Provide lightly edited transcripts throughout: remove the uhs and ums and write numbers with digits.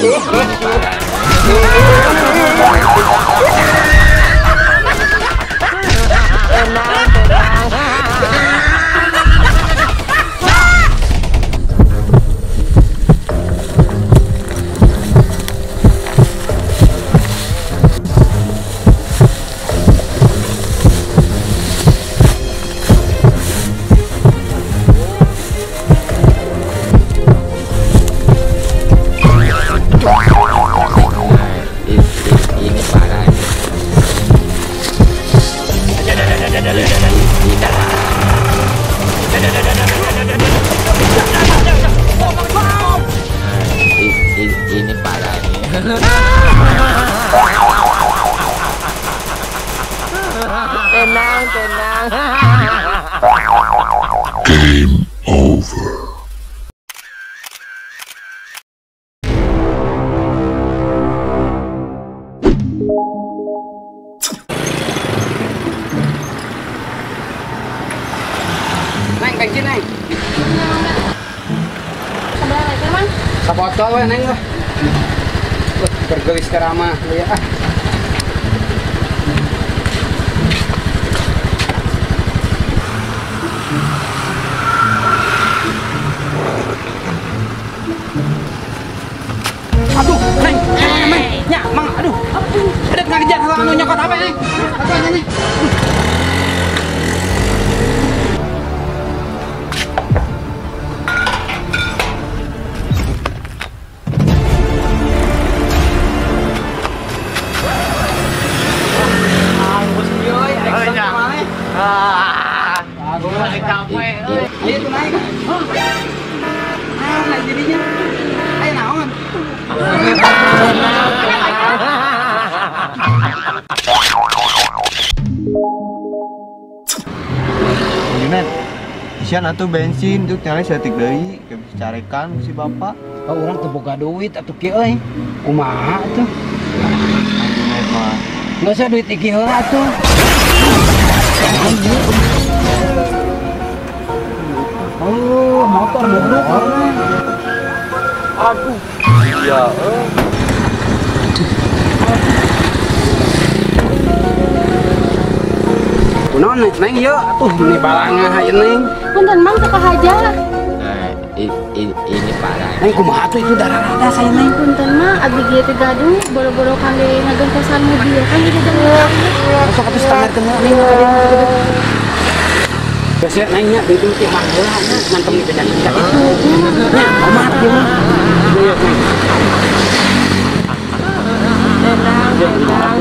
Ini parah. Tenang, tenang. Ini parah. Ini parah nih. Tenang, tenang. Game over. Neng, bensin, Neng. Sebelah lagi, Mang. Sabotol we, Neng lah. Bergelis keramah, ya. Aduh, Neng, Neng, ya, Mang, aduh. Ada ngajar anu nyokot apa, Neng? Aduh, Neng. Ayo tuh naik. Ah, jadinya. Ayo naon. Junet, isian atuh bensin tuh nyari setik deui, ke bisa carekan si bapak. Oh, urang teu boga duit atuh kieu euy. Kumaha atuh? Junet mah. Geus duit iki heula atuh. Oh, motor bobrok. Aduh. Iya, Kunaon Neng ieu atuh meni balangah ieu Neng. Punten Mang teu kahaja. Nah, ini parah. Neng kumaha atuh itu darah-darah saya Neng. Punten Mang abdi ge teu gaduh boro-boro kangge ngagentosan mobil kan jadi denger. Sok atuh standar kena Neng. Biasanya nanya, duit itu mah heula nya ngantem di bedan kita itu. Nya, omat ieu mah. Ieu Neng. Tenang, tenang.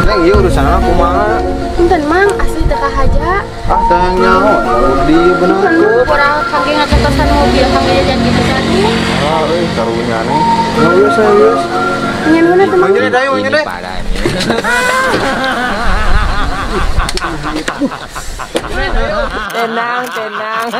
Neng, ieu urusan kumaha? Punten Mang, asli teu kahaja. Ah, teu nyaho, di bener. Kurang kangge ngagentosan mobil kangge jajan gitu tadi. Ah, euy, karunya Neng. Serius, serius. Nyen mana teman? Mang Junet, ayo Mang Ini Junet. parah nih. Tenang, tenang.